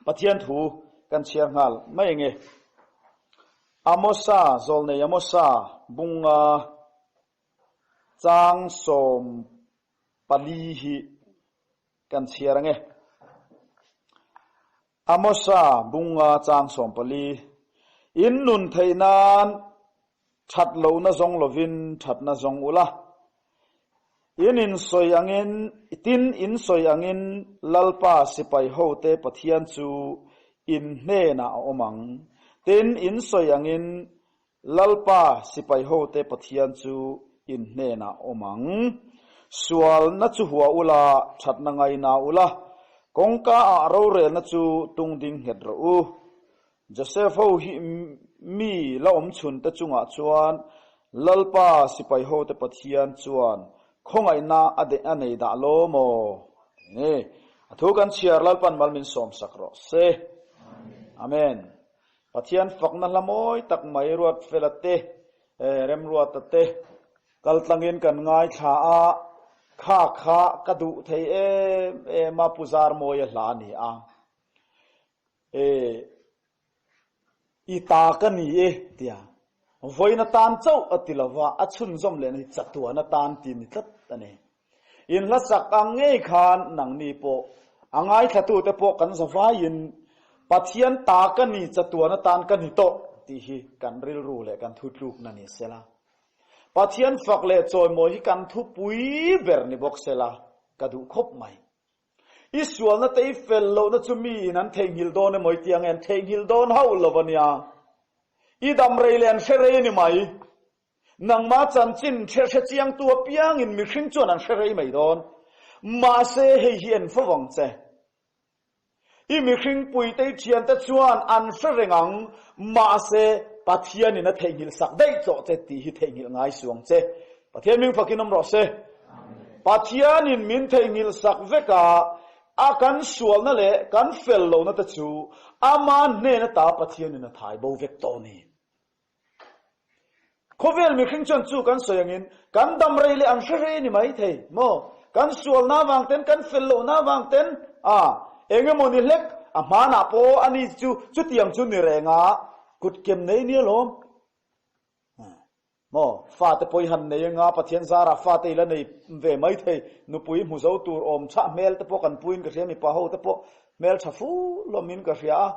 Pathian thu kan chhiar nghal mai ange. Amosa, zawlnei Amosa bunga chang 14 hi kan chhiar ange. Amosa bunga chang 14 In nun theih nan That lohna zawng lovin thatna zawng ula. In insawi angin, tin in sawi angin Lalpa sipai hote Pathian chu in hnenah a awm ang. Tin in sawi angin Lalpa sipai hote Pathian chu in hnenah a awm ang. Sualna chu hua ula, thatna ngaina ula, kawngka ah rorelna chu tungding nghet rawh u. Joseph ho hi mi la awm chhun te chungah chuan Lalpa sipai hote Pathian chuan khawngaihna a deh a nei dah lo maw? Ni. A thu kan chhiar Lalpan mal min sawm sak rawh se. Amen. Pathian fakna hla mawi tak mai Ruatfela te, Remruata te kaltlangin kan ngaithla a, kha kha ka duh thei em em a Pu Zarmawia hla a ni a. E, i ta ka ni e, tia. Vawiin atan chauh a ti lova, a chhunzawm lehna hi chatuan atan ti ni tlat a ni. In hlasak ang ngei khan nangni pawh, a ngaithlatute pawh kan zavaiin Pathian ta ka ni, chatuan atan ka ni tawh tih hi kan rilru leh kan thutlukna ni sela. Pathian fak leh chawimawi hi kan thupui ber ni bawk sela, ka duh khawp mai. I sualna te i fel lohna chu mi in an theihnghilh dawn emaw i ti ang e, an theihnghilh dawn hauh lo a nia. I dam rei leh an hre rei a ni mai. Nangmah chanchin hre hre chiangtu apiangin mihring chuan an hre rei mai dawn. Mahse hei hi en fo vang che. I mihring puite i thiante chuan an hre reng ang, mahse Pathianin a theihnghilh sak daih chawh che tih hi theihnghilh ngai suang che. Pathian ming fakin awm rawh se. Pathianin min theihnghilh sak vek a, a kan sualna leh kan fel lohna te chu ama hnen ata Pathianin a thai bo vek tawh a ni. Khawvel mihring chuan chu kan sawi angin kan dam rei leh an hre rei a ni mai thei maw? Kan sualna avang ten, kan fel lohna avang ten a engemaw ni hlek a hmanah pawh a ni chu chutiang chu ni reng a, kutkem nei nia lawm. Maw, fate pawh i han nei anga Pathian zarah fate i la nei ve mai thei, nupui hmu zo tur awm chhah hmel te pawh kan puiin ka hria, mipa ho te pawh hmel tha fu hlawmin ka hria a,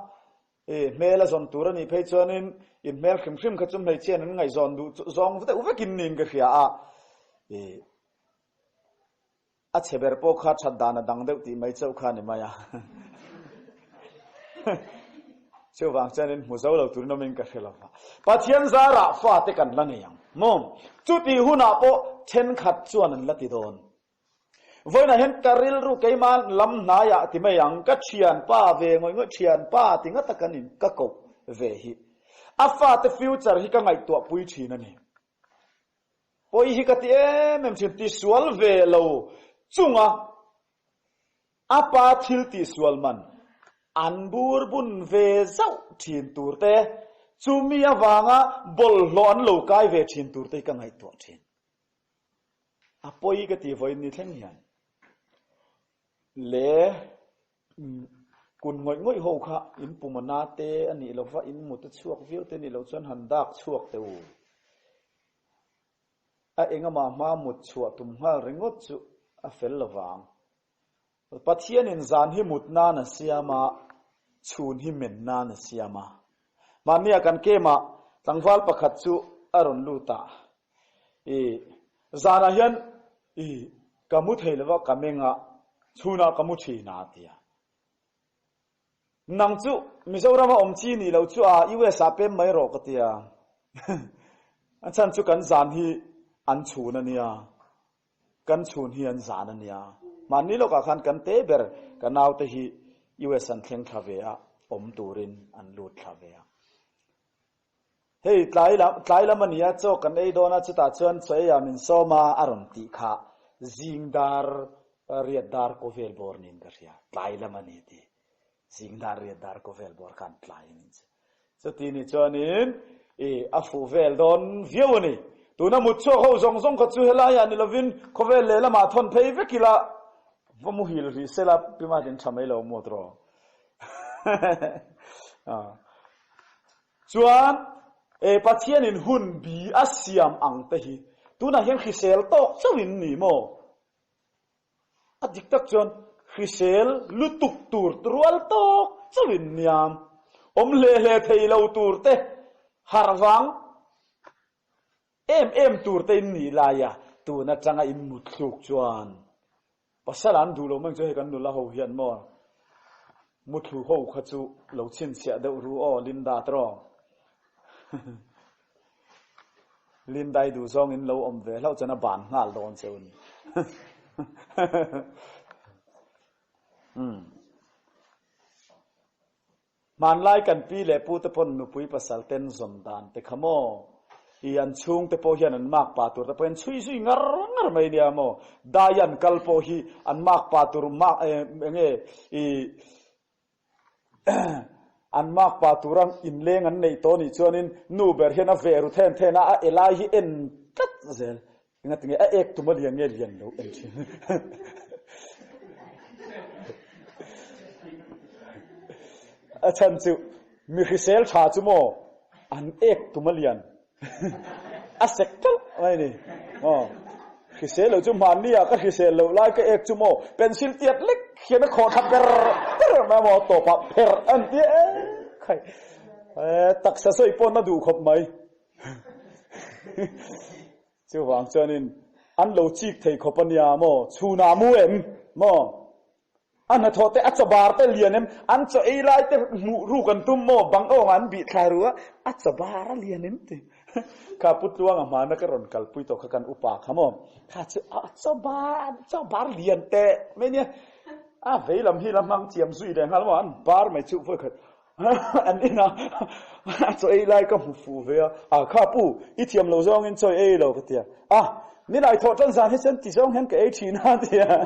i hmel a zawn tur a nih phei chuanin in hmel hrim hrim kha chu hmeichhiain an ngaihzawn duh zawng deuh vekin niin ka hria a, i A chhe ber pawh kha that dan a dang deuh tih mai chauh kha a ni mai a. Chuvang chuanin hmu zo lo turin awmin ka hre lo va. Pathian zarah fate kan la nei ang maw? Chutih hunah pawh thenkhat chuan an la ti dawn. Vawiinah hian ka rilru keimah lam hnaiah ti mai ang, ka thianpa ve ngawih ngawih thianpa ti ngata kan in ka koh ve hi. A fate future hi ka ngaihtuah pui thin a ni. Pawi hi ka ti em em thin, tisual ve lo chunga a pa thil tihsual man an bur bun ve zauh thin tur te, chumi avanga bawlhhlawh an lo kai ve thin tur te hi ka ngaihtuah thin. A pawi ka ti vawiin ni thleng hian le kun ngawih ngawih ho kha in pum a na te a nih lova in mut a chhuak viau te nih loh chuan han dak chhuak teh u. A engama hma mut chhuah tum nghal ringawt chu a fel lo vang. Pathianin zan hi mut nan a siam a, chhun hi men nan a siam a. Mahnia kan kemah tlangval pakhat chu a rawn lut a, I zanah hian i ka mu thei lova ka meng a, chhunah ka mu thin a ti a. Nang chu Mizorama awm chi nih loh chu a US ah pem mai rawh ka ti a. A chhan chu kan zan hi an chhun a nia. Kan chhun hi an zan a nia. Mahni lawkah khan kan te ber ka naute hi US an thleng thla ve a, awm turin an lut thla ve a. Hei tlai lam tlai lam a nia chaw kan ei dawn a chutah chuan chaw eiah min sawm a a rawn tih kha zing dar riat dar kaw vel bawr niin ka hria tlai lam a ni tih zing dar riat dar kaw vel bawr khan tlai a ni chu chuti ni chuanin i a fuh vel dawn viau a ni tuna mut chhuak ho zawng zawng kha chu helaiah ni lovin khawvel lehlamah thawn phei vek ila. Va muhil rih sela pi ma tin tha mai lo maw tiraw? Chuan e Pathianin hun bi a siam ang te hi tunah hian hrisel tawk chauhin ni maw? A dik tak chuan hrisel lutuk tur rual tawk chauhin niam awm hle hle thei lo tur te harh vang Em em tur te in nih lai a, tun atanga in mut thluk chuan pasal an duh lo mai chu hei kan nula ho hian maw muthlu ho kha chu lo chhinchhiah deuh ru aw Linda tawng Linda i duh zawng in lo awm ve hlauh chuan a ban nghal dawn che u ni. Umm. Hmanlai kan pi leh pu te pawn nupui pasal ten zawn dan te kha maw? I an chhung te pawh hian an mak pa tur te pawh hian chhui zui ngar ngar mai nia maw? Dai an kal pawh hi an mak pa tur mak enge i an mak pa tura inleng an neih tawh nih chuanin nu ber hian a ve ru then then a, a elai hi en tlat zel. Engati nge a ek tum a lian nge lian lo en thin. A chhan chu mi hrisel tha chu maw an ek tum a lian a sek tal mai ni. Maw hrisel lo chu hmanni ah ka hrisel loh lai ka ek chu maw pencil tiat lek hian a khawh tha per per mai maw tawpah pherh an ti e khai taksa sawi pawn a duh khawp mai. Chuvang chuanin an lo chik thei khawp a nia maw? Chhunah mu em maw? A hnathawh te a chaw bar te lian em? An chaw ei lai te hmuh ruk an tum maw? Bang awngah an bih thla ru a, a chaw bar a lian em ti. Kha Pu Tluanga hmana ka rawn kalpui tawh kha kan upa kha maw? Kha chu a chaw bar chaw bar lian teh mai nia. A vei lam hi la hmang chiam zui leh nghal maw? An bar mai chu vawikhat An en a, a chaw ei lai ka hmu fuh ve a, a kha pu, i thiam lo zawngin chaw ei lo ka ti a, a nilai thawh tan zan hi chuan ti zawng hian ka ei thin a ti a,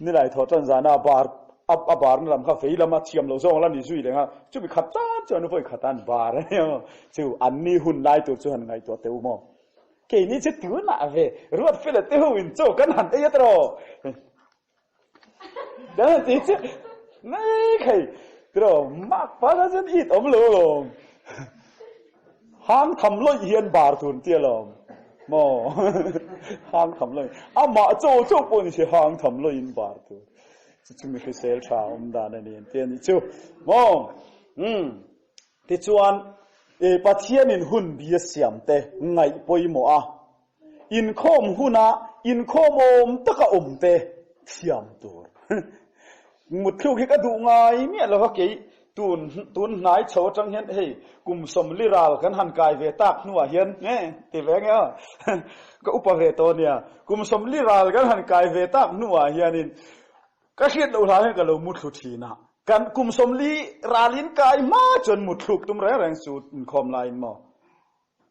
nilai thawh tan zana a bar a bar na lam kha vei lama thiam lo zawng la ni zui leng a, chumi khat tan chuan vawi khat an bar a nia maw, chu an ni hun lai tur chu han ngaihtuah teh u maw, keini chu tunah ve ruat fela te ho in chaw kan han ei a tiraw. Dan ti chu mai khai tiro mak pa la chuan it awm lo alawm. Hang tham lawih hian bar tur ti alawm. Maw hang tham lawih amah chaw chaw pawh ni se hang tham lawih in bar tur. Chu chu mi hrisel tha awm dan a ni an ti a nih chu. Maw umm tichuan e Pathianin hun bi a siam te ngaih pawimawh a Inkhawm huna inkhawm awm taka awm te thiam tur. Mutthluk hi ka duh ngai miah lo va kei tun tun hnai chho atang hian hei kum sawmli ral kan han kai ve tak hnuah hian nge ti ve nge aw ka upa ve tawh ania kum sawmli ral kan han kai ve tak hnuah hianin ka hriat loh hlan hian ka lo muthlu thin a kan kum sawmli ralin kai hma chuan mutthluk tum reng reng chu inkhawm laiin maw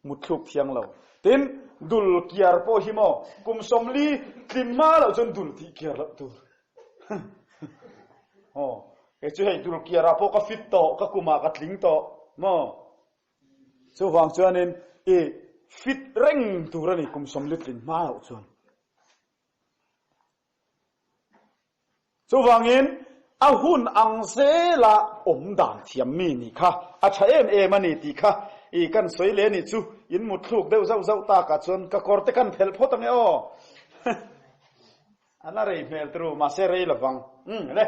Mutthluk thiang lo. Tin, dul kiar pawh hi maw, kum 40 tlin hma loh chuan dul tih kiar loh tur. Aw, kei chu hei dul kiarah pawh ka fit tawh, ka kumah ka tling tawh maw. Chuvang chuanin i fit reng tur a ni kum 40 tlin hma loh chuan. Chuvangin, a hun ang zela awm dan thiam mi nih kha a tha em em a ni tih kha i kan sawi leh a nih chu. In mutthluk deuh zauh zauh takah chuan ka kawr te kan phelh phawt ang e aw. A la rei hmel turu, mahse rei lovang. Umm le.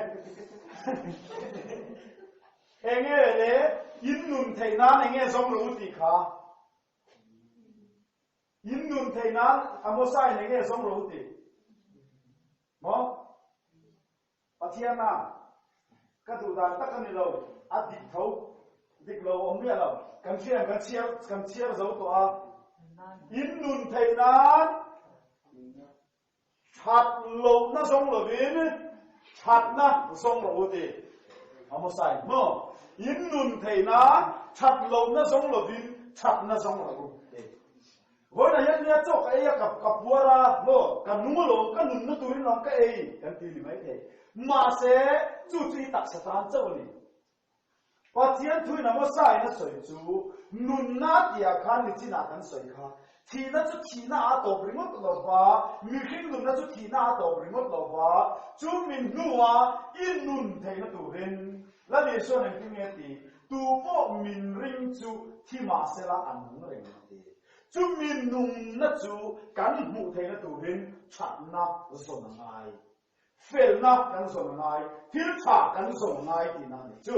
Enge le in nun theih nan enge zawng rawh u tih kha. In nun theih nan Amosa in enge zawng rawh u tih. Maw? Pathiana, ka duh dan tak a ni lo, a dik tho, dik lo awm miah lo. Kan hriam kan chhiar kan chhiar zo tawh a. In nun theih nan that lohna zawng lovin thatna zawng rawh u ti. Amosai, maw? In nun theih nan that lohna zawng lovin thatna zawng rawh u ti. Vawiinah hian nia chaw ka ei a, ka ka puar a, maw, ka nung alawm, ka nunna turin lawm ka ei kan ti ni maithei. Mahse, chu chu i taksa tan chauh a ni. Pathian thuin a hmasa in a sawi chu, nunna tihah khan nichinah kan sawi kha. Thihna chu thihna a tawp ringawt lo va, mihring nunna chu thihna a tawp ringawt lo va, chu min hnua i nun theihna turin Lal Isua'n engtin nge ti? Tu pawh min ring chu thi mah sela a nung reng a ti. Chu mi nungna chu kan hmuh theihna turin thatna zawn a ngai. Felna kan zawn a ngai, thil tha kan zawn a ngai tihna a ni chu.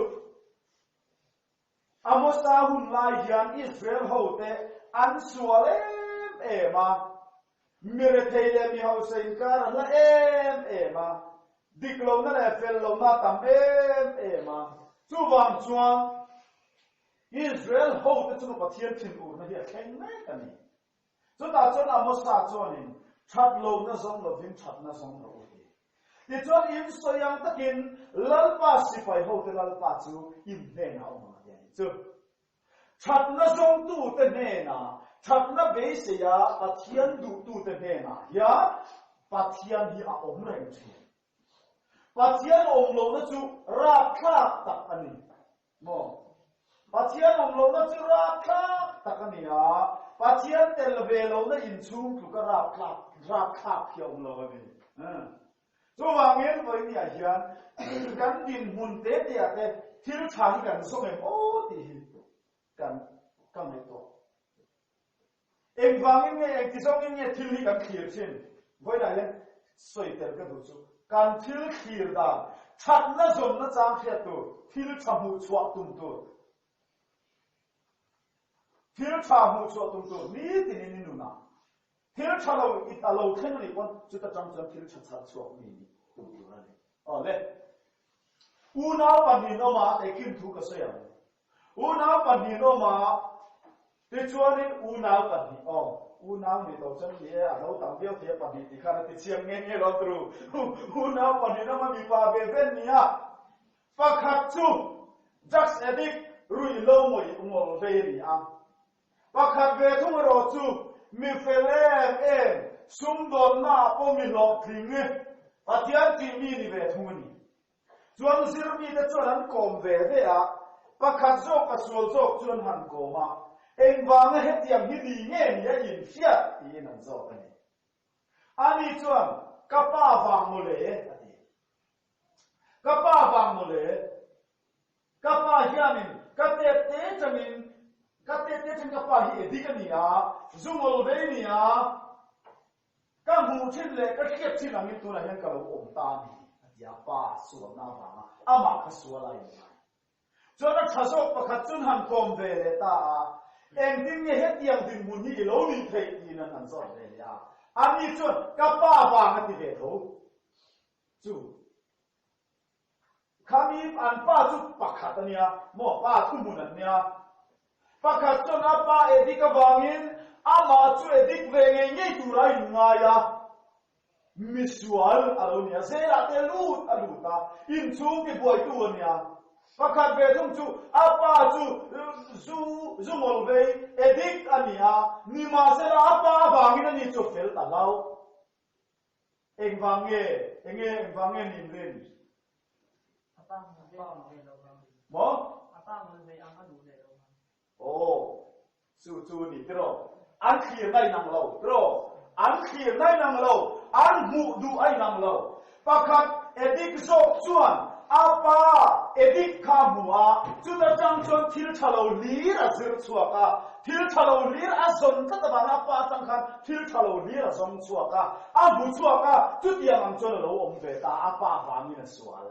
Amosa hun lai hian Israel hote an sual em em a, mi rethei leh mi hausa inkar a hla em em a, dik lohna leh fel lohna a tam em em a. Chuvang chuan Israel hote chunga Pathian thinurna hi a thleng mek a ni. Chutah chuan Amosa chuanin, That lohna zawng lovin thatna zawng rawh u ti. Tichuan in sawi ang takin Lalpa sipai hote Lalpa chu in hnenah awm ang a ti a nih chu. Thatna zawngtute hnenah, thatna beiseia Pathian duhtute hnenah hian Pathian hi a awm reng thin. Pathian awm lohna chu rapthlak tak a ni. Maw? Pathian awm lohna chu rapthlak tak a ni a, Pathian tel ve lohna inchhung tluka rapthlak rapthlak hi a awm lo a ni. Chuvangin vawinia hian kan dinhmun te te ah te thil tha hi kan zawng em aw tih hi kan ka ngaihtuah. Engvangin nge, engti zawngin nge thil hi kan thlir thin? Vawiinah hian sawi tel ka duh chu, kan thil thlir dan, thatna zawnna chang hriat tur, thil tha hmuh chhuah tum tur, thil tha hmuh chhuah tum tur nitinin i nunah thil tha lo i a lo thleng a nih pawn chuta tang chuan thil tha chhar chhuak mi nih tum tur a ni. Awle. Unau pahnihin awma tehkhin thu ka sawi ang. Unau pahnihin awma Tichuanin unau pahnih aw, unau nih tawh chuan ni e, a lo tam viau thei a pahnih tih khan a ti chiang nge nge lo turu. Unau pahnih lama mipa ve ve ni a, pakhat chu drugs addict ruih lo ngawih ngawl vei a ni a, pakhat ve thung erawh chu mi fel em em, sumdawnna ah pawh mi hlawhtling e, Pathian tih mi ni ve thung a ni. Chuan zirmite chuan an kawm ve ve a, pakhat zawk a sual zawk chu an han kawm a, engvanga hetiang hi ni nge ni a inhriat tiin an zawk a ni. Ani chuan, Ka pa vang mawle, a ti. Ka pa vang mawle, ka pa hianin ka tet te changin, ka tet te changin ka pa hi edik a ni a, zungawl ve ni a, Ka hmuh thin leh ka hriat thin angin tunah hian ka lo awm ta a ni, a ti a, pa sualna avanga amah kha sual a inngai. Chuan a tha zawk pakhat chun han kawm ve leh ta a, engtin nge hetiang dinhmun hi i lo nih theih tiin an han zawt ve leh a, ani chuan ka pa vang a ti ve tho chu. Khami an pa chu pakhat a nia maw, pa thuhmun an nia. Pakhat chuan a pa edik avangin amah chu edik ve ngei ngei tur a inngai a, misual a lo nia, zelah te lut a lut a, inchhung tibuaitu a nia. Pakhat ve thung chu a pa chu zu zu ngawl vei edik a nia, nimahsela a pa avangin ani chu a fel ta hlauh. Engvang nge? Enge engvang nge nin rin? A pa ngul ve ang ve lo vang. Maw? A pa ngul ve ang a duh leh lo vang. Aw, chu chu ni tiraw. An thlir na inang lo tiraw. An thlir na inang lo, an hmuh duh a inang lo. Pakhat edik zawk chuan a pa edik kha a hmu a, chuta tang chuan thil tha lo hlir a zir chhuak a, thil tha lo hlir a zawn tlat avanga a pa atang khan thil tha lo hlir a zawng chhuak a, a hmu chhuak a, chutiang ang chuan a lo awm ve ta, a pa vangin a sual.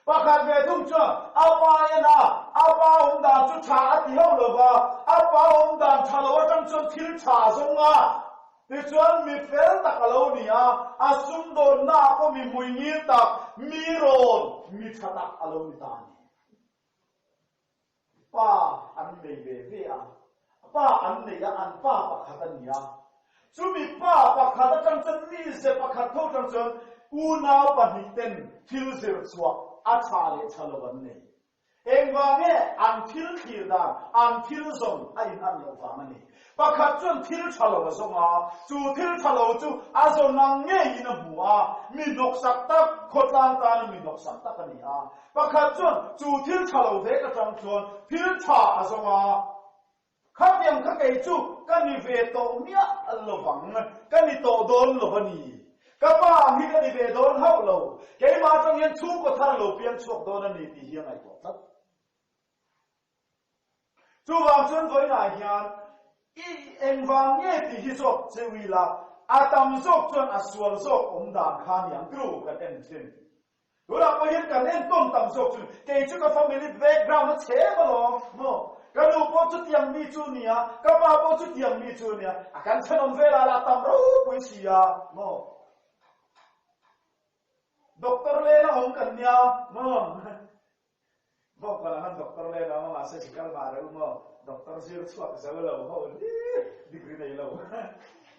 Pakhat ve thung chuan a pa en a, a pa awm dan chu tha a ti hauh lo va, a pa awm dan tha lo atang chuan thil tha a zawng a, tichuan mi fel tak a lo ni a, a sumdawnna ah pawh mi hmuingil tak, mi rawn, mi tha tak a lo ni ta a ni. Pa an nei ve ve a, pa an nei a, an pa pakhat a ni a. Chumi pa pakhat atang chuan mize pakhat tho atang chuan unau pahnihten thil zir chhuah a tha leh tha lo an nei. Engvang nge an thil thlir dan, an thil zawn a inhan loh vang a ni. Pakhat chuan thil tha lo a zawng a, chu thil tha lo chu a zawn ang ngeiin a hmu a, mi hnawksak tak, khawtlang tana mi hnawksak tak a ni a. Pakhat chuan chu thil tha lo vek atang chuan thil tha a zawng a. Khatiang kha kei chu ka ni ve tawh miah lovang, ka ni tawh dawn lo a ni. Ka pa ang hi ka ni ve dawn hauh lo, keimah atang hian chhungkaw thar lo piang chhuak dawn a ni tih hi a ngaihtuah tlat. Chuvang chuan vawiinah hian i engvang nge tih hi zawk che ila, a tam zawk chuan a sual zawk awm dan kha ni ang tru kan en thin. Tunah pawh hian kan entawn tam zawk chu kei chu ka family background a chhe em alawm maw? Ka nu pawh chutiang mi chu nia, ka pa pawh chutiang mi chu nia, a kan thenawm velah lah tam ropui si a maw? Doctor lena awm kan nia maw? Bawk kal ang doctor le lo a mahse sikal mah reuh maw doctor zir chhuak zo lo ho li degree nei lo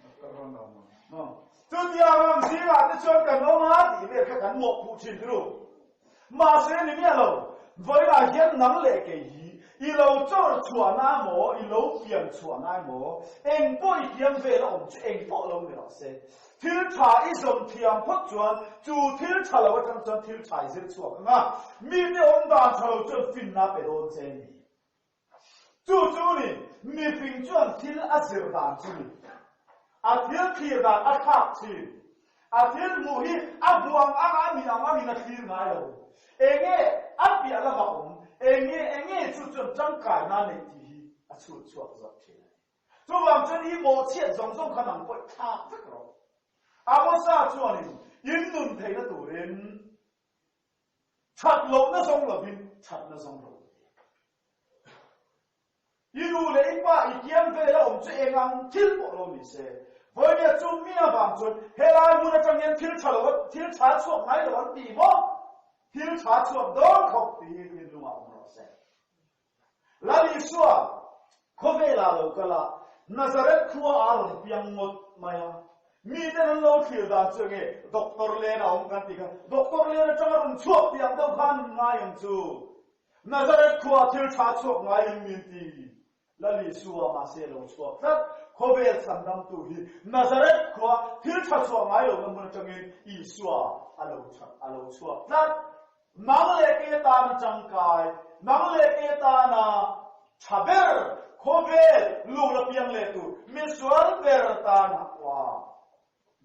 doctor rawn awm maw chutiang ang zingah te chuan kan awm a tih vel kha kan mawhphuh thin ru mahse ni miah lo vawilah hian nang leh kei hi i lo chawr chhuahna maw i lo pian chhuahna emaw eng pawh i kiam vel a awm chu eng pawh lo ni rawh se Thil tha i zawm thiam phawt chuan chu thil tha lo atang chuan thil tha i zir chhuak ang a, mite awm dan tha lo chuan finna pe dawn che a ni. Chu chu ni, mifing chuan thil a zir dan chu ni. A thil thlir dan a thlak thin. A thil hmuh hi a hmuh ang ang a nih ang angin a thlir ngai lo. Enge a piah lamah awm, enge enge chu chuan tangkaina neih tih hi a chhut chhuak zawk thin a ni. Chuvang chuan i mawhchhiat zawng zawng kha nang pawh i thlak vek rawh. Amosa chuanin in nun theihna turin that lohna zawng lovin thatna zawng rawh u ti. I nu leh i pa i kiang vel a awm chu eng ang thil pawh lo ni se. Vawinia chu mi avang chuan helai hmun atang hian thil tha lo thil tha chhuak ngai lo an ti maw? Thil tha chhuak dawn khawp tih hi thinlungah awm rawh se. Lal Isua khawvelah lo kal a, Nazareth khua a rawn piang ngawt mai a. Miten an lo thlir dan chu enge Doctor Len a awm kan tih kha, Doctor Len atanga rawn chhuak tih ang deuh khan an ngai ang chu. Nazareth khua thil tha chhuak ngaiin min ti. Lal Isua mahse lo chhuak tlat. Khawvel chhandamtu hi Nazareth khua thil tha chhuak ngai lohna hmun atangin Isua a lo a lo chhuak tlat. Nang leh ke tana tangkai, nang leh ke tana tha ber, khawvel lung la piang leh tur, misual ber tana kua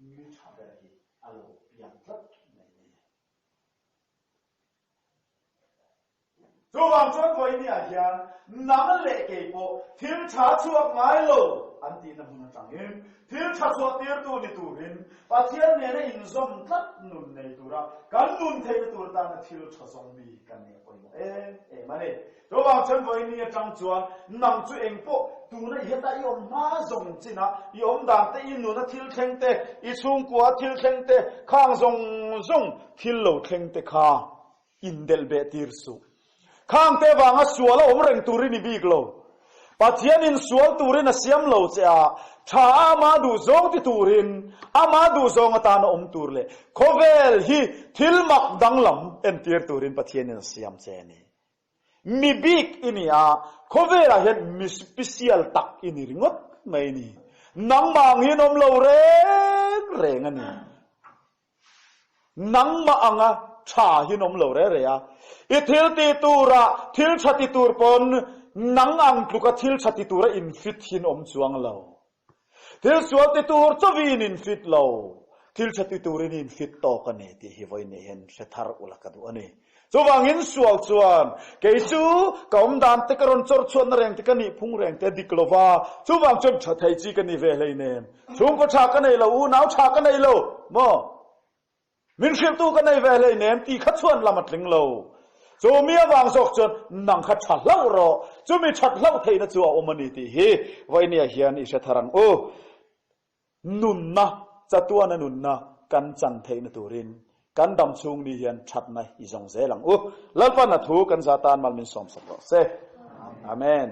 mi tha ber hi a lo piang tlat mai a ni. Chuvang chuan vawinia hian nang leh kei pawh thil tha chhuak ngai lo an tihna hmun atangin thil tha chhuah tirtu ni turin Pathian nena inzawm tlat nun nei tura kan nun theihna tur atana thil tha zawng mi kan nih a pawimawh em em a ni. Chuvang chuan vawiini atang chuan nang chu eng pawh tuna i heta i awm hma zawng chin a, i awm dan te, i nuna thil thleng te, i chhungkua thil thleng te, khang zawng zawng thil lo thleng te kha Indelh beh tir suh. Khangte vanga sual a awm reng tur i ni bik lo. Pathianin sual turin a siam lo che a, tha a ama duhzawng ti turin, ama duhzawng atana awm tur leh khawvel hi thil mak danglam entir turin Pathianin a siam che a ni. Mi bik i ni a, khawvelah hian mi special tak i ni ringawt mai a ni. Nangmah ang hian awm lo reng reng a ni. Nangmah anga tha hi an awm lo re re a. I thil ti tura thil tha ti tur pawn nang ang tluka thil tha ti tura infit hi an awm chuang lo. Thil sual ti tur chauhin infit lo, thil tha ti turin i infit tawk a ni tih hi vawiin hian hre thar ula ka duh a ni. Chuvangin sual chuan kei chu ka awm dan te ka rawn chawr chhuatna reng te ka nih phung reng te a dik lo va, chuvang chuan tha thei chi ka ni ve hleinem. Chhungkaw tha ka nei lo, unau tha ka nei lo maw? Min hrilhtu ka nei ve hleinem tih kha chuan lam a tling lo. Chu mi avang zawk chuan nang kha tha hlauh rawh, chumi that hlauh theihna chu a awm a ni tih hi vawinia hian i hre thar ang u. Nunna, chatuana nunna kan chan theihna turin kan dam chhung ni hian thatna i zawng zel ang u. Lalpan a thu kan za tan mal min sawmsak rawh se. Amen.